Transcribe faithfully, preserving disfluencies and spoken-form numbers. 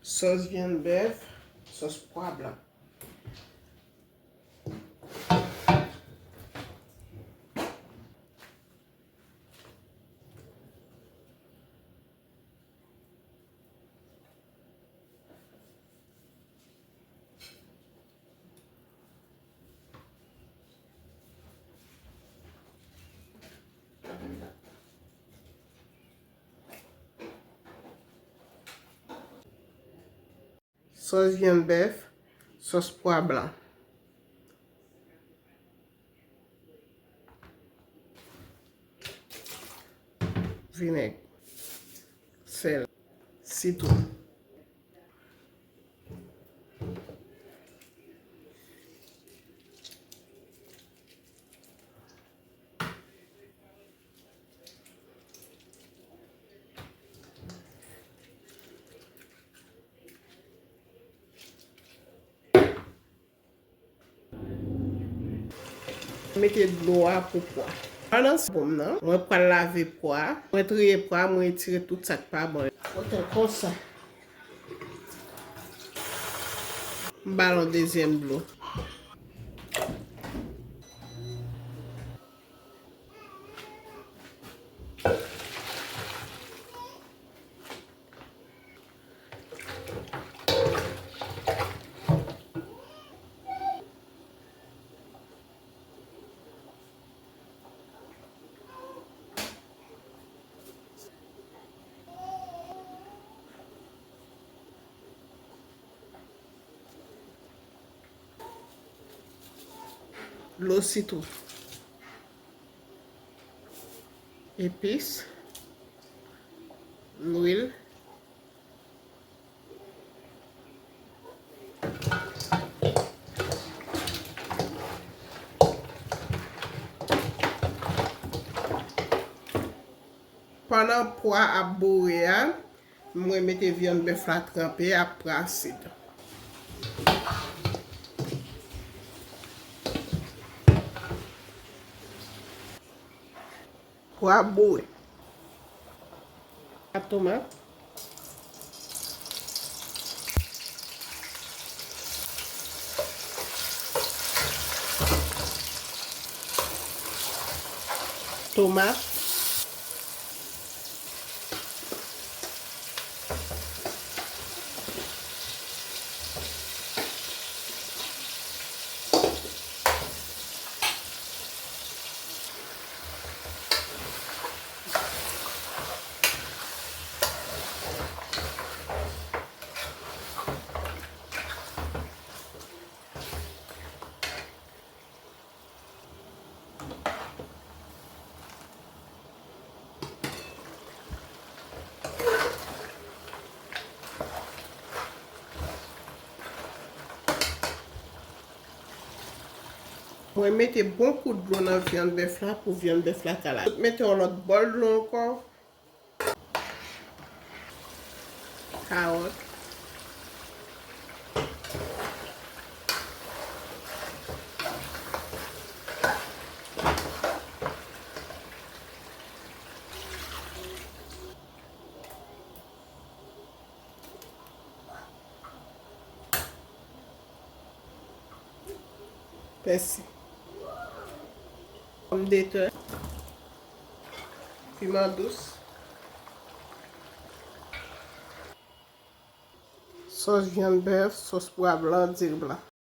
Sòs vyann bèf, sòs pwa blan. Sòs vyann bèf, sòs pwa blan. Vinèg, sèl, sitwon. Mete dlo a pou pwa. Pandan se bon nan, mwen pral lave pwa. Mwen triye pwa, mwen retire tout sa k pa bon. Fòtè konsa. M ba l yon dezyèm dlo. Dlo sitwon. Epis. Lwil. Pandan pwa ap boure a, mwen mete vyann bèf la tranpe ap pran asid. Pwa boure. Tomat. Tomat. Mwen mete bon kout dlo nan vyann bèf la pou vyann bèf la ka lave. Mete yon lòt bòl dlo ankò. Kawòt. Pèsi. Pòmdetè. Piman dous. Sòs vyann bèf, sòs pwa blan, diri blan.